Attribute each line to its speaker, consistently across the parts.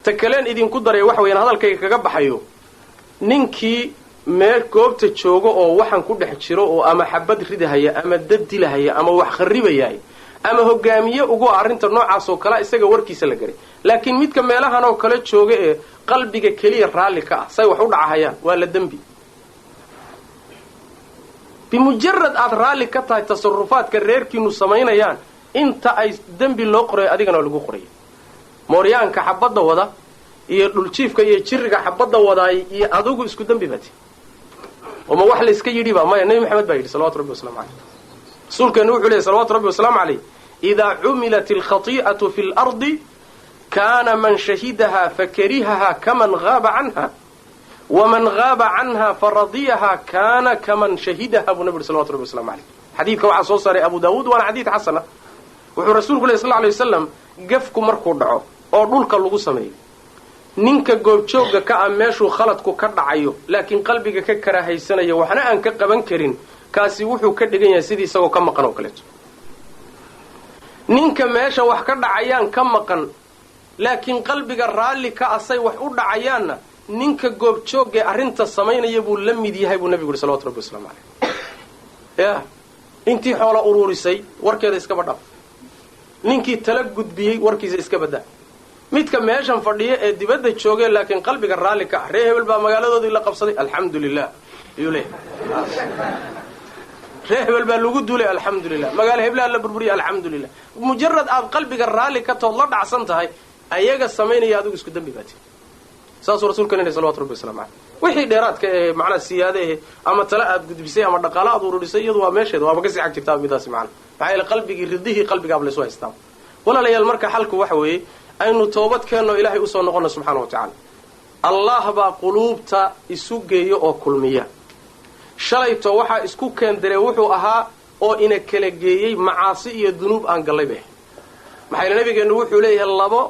Speaker 1: Ta kaleen idinku daraya waxa weyaan, hadalkayga kaga baxayo, ninkii meel goobta jooga oo waxaan ku dhex jiro oo ama xabad ridahaya ama dad dilahaya ama wax kharribayaay ama hogaamiye ugu arrinta noocaas oo kalea, isaga warkiisa la garay. Laakiin midka meelahan oo kale jooga ee qalbiga keliya raalli ka ah say wax u dhacahayaan, waa la dembi. Bimujarad aad raalli ka tahay tasarufaadka reerkiinu samaynayaan, inta ay dembi loo qorayo adigana waa lagu qoraya. Mooryaanka xabadda wada iyo dhuljiifka iyo jiriga xabadda wadaay iyo adigu isku dembi baati. Oma wax layska yidhi ba maya. Nebi Maxamed baa yidhi, salawatu rabbi waslamu caleyh. Rasuulkeenu wuxuu leeyay, salawatu rabbi wasalaamu caleyh: "Idaa cumilat alkhati'atu fi lardi, kaana man shahidaha fakarihaha kaman gaaba canha, waman gaaba canha faradiyaha kaana kaman shahidaha," buu nabi yuri, salawatu rabbi waslamu caleyh. Xadiidka waxaa soo saaray Abu Daawuud, waana xadiid xasana. Wuxuu rasuulku ley sal lay wasalam: gafku markuu dhaco oo dhulka lagu sameeyo, ninka goobjoogga ka ah meeshuu khaladku ka dhacayo laakiin qalbiga ka karaahaysanaya, waxna aan ka qaban karin, kaasi wuxuu ka dhigan yahay sidii isagoo ka maqan oo kaleeto. Ninka meesha wax ka dhacayaan ka maqan laakiin qalbiga raalli ka asay wax u dhacayaanna, ninka goobjooggae arrinta samaynaya buu la mid yahay, buu nabigu yuri, salawatu rabbi waslamu caleyh. Ya intii xoola uruurisay warkeeda iskaba dhaf, ninkii tala gudbiyey warkiisa iska baddaa, midka meeshan fadhiya ee dibadda joogee laakiin qalbiga raalli ka ah, "Ree hebel baa magaaladoodii la qabsaday, alxamdu lilah," ayuu leeyahay. "Ree hebel baa lagu duulay, alxamdulilah. Magaalo heblaha la burburiyay, alxamdulilah." Mujarad aad qalbiga raalli ka tood la dhacsan tahay ayaga samaynaya, adigu isku dembi baati. Saasuu rasuulka nidhi, salawatu rabbi waslamu caleyh. Wixii dheeraadka ee macnaha siyaade ehe ama tala aad gudbisay ama dhaqaalo aad ururisay, iyadu waa meesheeda, waaba kasii xag jirtaa midaasi macana. Maxaa yeele qalbigii ridihii qalbigaaba laysu haystaa. Walaalayaal, marka xalku waxa weeye aynu toobad keenno, Ilaahay usoo noqono subxaana wa tacaala. Allah baa quluubta isu geeyo oo kulmiya. Shalayto waxaa isku keendaree wuxuu ahaa oo ina kala geeyey macaasi iyo dunuub aan gallay bay. Maxaa yeele nabigeennu wuxuu leeyahay: "Labo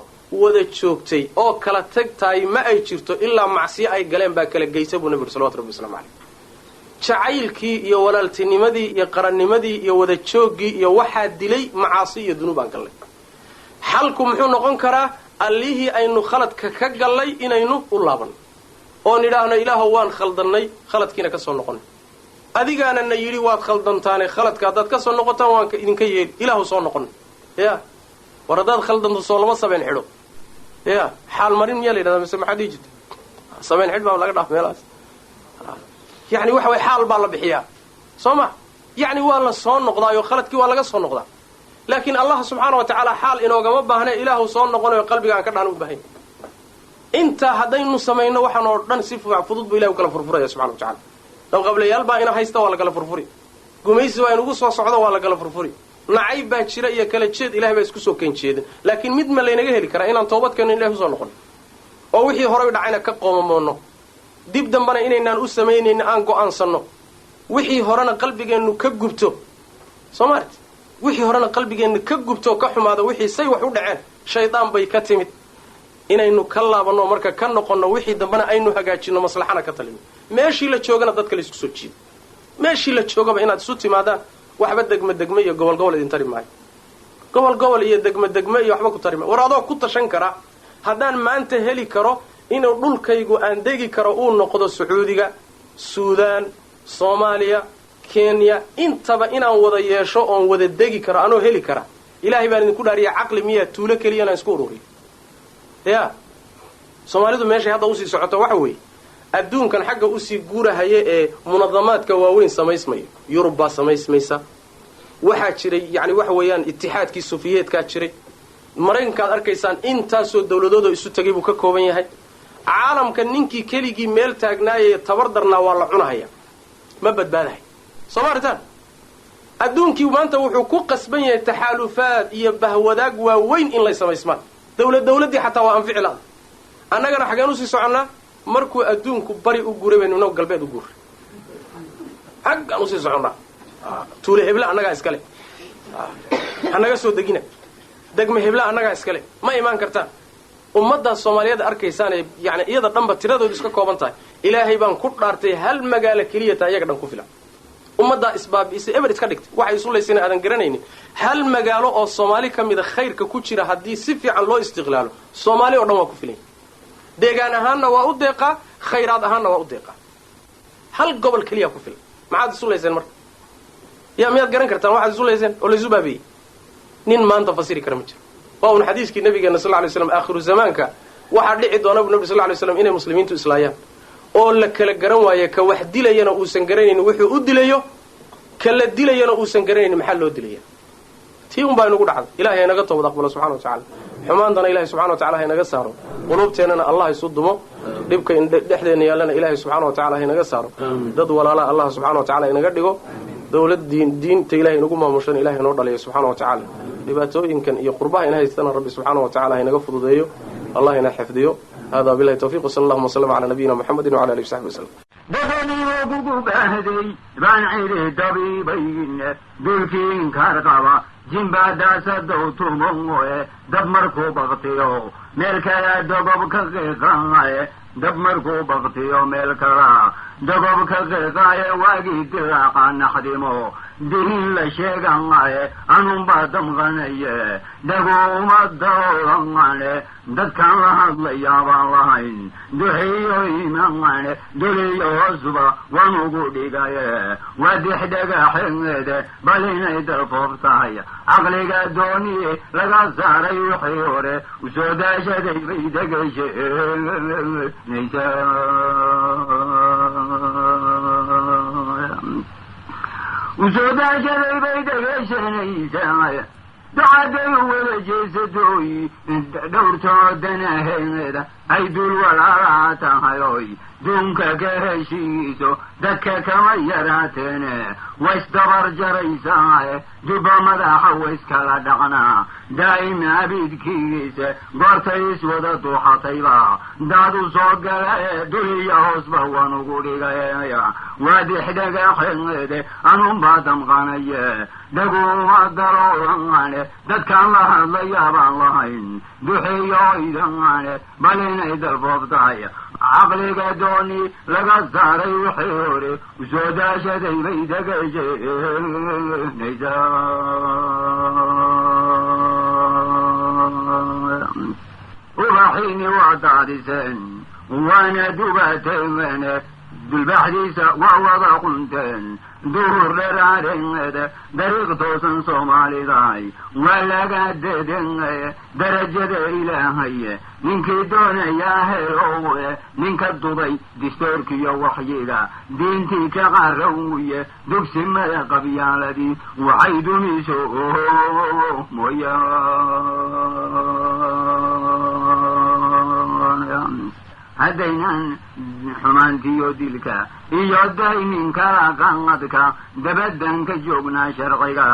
Speaker 1: wada joogtay oo kala tagtaay ma ay jirto ilaa macsiyo ay galeen baa kala geysa," buu nabi yuri, salawatu rabbi waslamu caleyh. Jacaylkii iyo walaaltinimadii iyo qarannimadii iyo wada jooggii iyo waxaa dilay macaasi iyo dunuub aan gallay. Xalku muxuu noqon karaa? Allihii aynu khaladka ka gallay inaynu u laabanno oon idhaahno: "Ilaahow, waan khaldannay, khaladkiina ka soo noqonay. Adigaana na yidhi waad khaldantaane, khaladka haddaad ka soo noqotaan waan idinka yeeli. Ilaahu soo noqonay." Ya war, haddaad khaldanto soo lama sabeen xidho? Ya xaal marin miyaa la yidhahdaa mise maxaa dhihi jirta? Sabeen xidh baa laga dhaaf meelahaas. Yani waxa way xaal baa la bixiyaa, soo ma? Yacni waa la soo noqdaayo, khaladkii waa laga soo noqdaa. Laakiin Allah subxaana wa tacaala xaal inoogama baahne, Ilaahu soo noqonayo qalbiga aan ka dhahna u baahanya. Intaa haddaynu samayno, waxaan oo dhan si fudud buu Ilahi u kala furfuraya subxana wa tacala. Dawqablayaal baa ina haysta, waa la kala furfuri. Gumaysi baa inugu soo socdo, waa la kala furfuri. Nacayb baa jira iyo kala jeed, Ilahay baa isku soo keen jeedin. Laakiin mid ma laynaga heli karaa? Inaan toobad keenno, Ilahay usoo noqono oo wixii horay dhacayna ka qoomamoonno, dib dambana inaynaan u samaynaynin aan go'aansanno, wixii horena qalbigeennu ka gubto, soo maarti? Wixii horena qalbigeennu ka gubto oo ka xumaado, wixii say wax u dhaceen shaydaan bay ka timid, inaynu ka laabanno, marka ka noqonno, wixii dambena aynu hagaajinno, maslaxana ka talino, meeshii la joogana dadka la isku soo jiido. Meeshii la joogaba inaad isu timaadaan. Waxba degme degme iyo gobol gobol idin tari maayo, gobol gobol iyo degme degme iyo waxba ku tari maayo. War, adoo ku tashan kara, haddaan maanta heli karo inuu dhulkaygu aan degi karo uu noqdo Sacuudiga, Suudaan, Soomaaliya, Kenya, intaba inaan wada yeesho oon wada degi karo anoo heli kara, Ilaahay baan idinku dhaariya, caqli miyaa tuulo keliya inaan isku ururiyo? Ya Soomaalidu meeshay hadda usii socoto waxa weeye adduunkan xagga usii guurahaya ee munadamaadka waaweyn samaysmayo. Yurub baa samaysmaysa. Waxaa jiray, yani waxa weeyaan, Itixaadkii Sofiyeedkaa jiray. Maraykankaad arkaysaan intaasoo dawladoodoo isu tegay buu ka kooban yahay. Caalamka ninkii keligii meel taagnaayee tabar darnaa waa la cunahaya, ma badbaadahay. Soo ma aritaan? Adduunkii maanta wuxuu ku qasban yahay taxaalufaad iyo bahwadaag waaweyn in lay samaysmaan. Dawlad dawladdii xataa waa anfici la-da. Annagana xageen usii soconnaa? Markuu adduunku bari u guuray baynu inagu galbeed u guuray, xaggaan usii soconnaa. Tuule heble annagaa iskale, hanaga soo degina. Degme heble annagaa iskale, ma imaan kartaan. Ummaddaas Soomaaliyeed arkaysaan ee yani iyada dhanba tiradoodu iska kooban tahay, Ilaahay baan ku dhaartay, hal magaalo keliya taa iyaga dhan ku filan. Ummaddaa isbaabi'isay, eber iska dhigtay, waxay isu laysayna aadan garanaynin. Hal magaalo oo Soomaali ka mida khayrka ku jira haddii si fiican loo istiqlaalo, Soomaali oo dhan waa ku filanya. Deegaan ahaanna waa u deeqaa, khayraad ahaanna waa u deeqaa. Hal gobol keliya ku filan. Maxaad isu layseen marka? Ya, miyaad garan kartaan waxaad isu layseen oo laysu baabeeyey? Nin maanta fasiri kara ma jiro. Waa un xadiiskii nabigeena sal ly slam, aakhiru zamaanka waxaa dhici doona bu nabi sal lay slam inay muslimiintu islaayaan oo la kala garan waayo, ka wax dilayana uusan garanaynin wuxuu u dilayo, ka la dilayana uusan garanaynin maxaa loo dilaya. Tii un baa inugu dhacday. Ilahay haynaga toobad aqbalo subxana wa tacala, xumaantana ilahay subxana wa tacala haynaga saaro, quluubteennana Allah isu dumo, dhibka dhexdeenna yaallana ilahay subxana wa tacala haynaga saaro, dad walaalaha Allah subxana wa tacala inaga dhigo, dawlad diin diinta ilahay inagu maamushana ilahay inoo dhaliyo subxana wa tacaala. Dhibaatooyinkan iyo qurbaha ina haystana Rabbi subxaana wa tacala haynaga fududeeyo, Allah ina xifdiyo. Hada billahi tawfiq, wsala allahuma wslama cala nabiyina muxamedi wcala alihi w saxbi waslm.
Speaker 2: Dhaqaniyo baahday baan ciri dabiibayn, dulkii inkaar qaba jimbadaasadow tumoe, dab markuu baktiyo meel kala dogob ka qiiqaaye, dab markuu baktiyo meel kala dogob ka qiiqaaye, waagii dilaaca naxdimo dihin la sheegaaye, anunbaa damqanaye, dhaguma dawlane, dadkaan la hadlayaa baan lahayn duxiyo imaane, duliyo hoosba waan ugu dhigaye, waa dix dhagaxeede, bal inay dalfoof tahay caqliga dooniye laga saaray wixii hore usoo daashaday bay degaysheenaysa, usoo daashaday bay degaysheenaysaa. Ducaday wada jeesatooy dhowrtoodanaheeda ay dul walaalaa tahay oy duunka ka heshiiso, dadka kama yaraateene waysdabar jaraysaa, duba madaxa wayskala dhaqnaa daa'im abidkiisa, goortay iswada duuxatayba daadu soo gala ee duliya hoosba waan ugu dhigaya, waa dixdhagaxeede, anunbaa damqanaye, dhaguma daroolane, dadkaan la hadlayaa baan lahayn duxiyo idane, bal inay dalfoof tahay caqliga dooni laga saaray wixii hore usoo daashaday bay degaysheenaysaa. Ubaxiini waa daadiseen waana dubateen, dulbaxdiisa waa wada qunteen duhur dheraareed, dariiq toosan soomaalidahay waa laga deden, darajada Ilaahay ninkii doonayaa helow, ninka duday distoorkiyo waxyiga diintii ka qarowiye, dugsimada qabyaaladii waxay dumiso mooya. Haddaynan xumaantiyo dilka iyo daynin kala qanqadka dabadan ka joognaa sharciga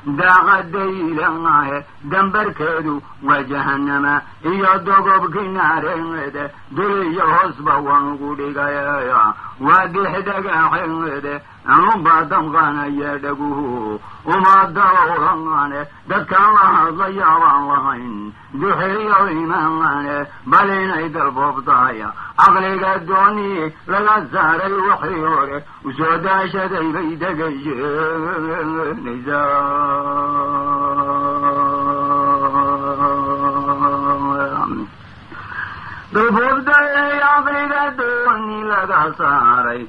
Speaker 2: daaqadaylahe, dambarkeedu waa jahanama iyo dogobki naareed, duliyo hoosba waan ugu dhigaya, waa dixdhagaxeed, anunbaa damqanaya, dhaguhu uma dawlane, dadkaan la hadlayaa baan lahayn duxiyo imaane, bal inay dalfoof tahay caqliga dooni laga saaray wixii hore usoo daashaday bay degaysheenaysaa. Dalfooftahay caqliga dooni laga saaray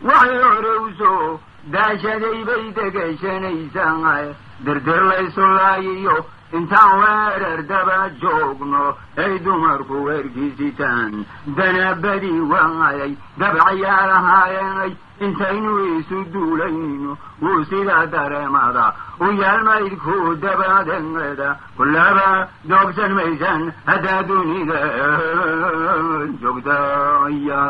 Speaker 2: waxay hore usoo daashaday bay degaysanaysaa, dirdir laysu laayiyo intaan weerar daba joogno ay dumarku weerkiisitaan danabadii waayay dabcayaalahaayeenay, intaynu isu duulayno wuu sidaa dareemada u yaalmaydku dabadeeda, kullaba doogsan maysan haddaa dunida joogtaya.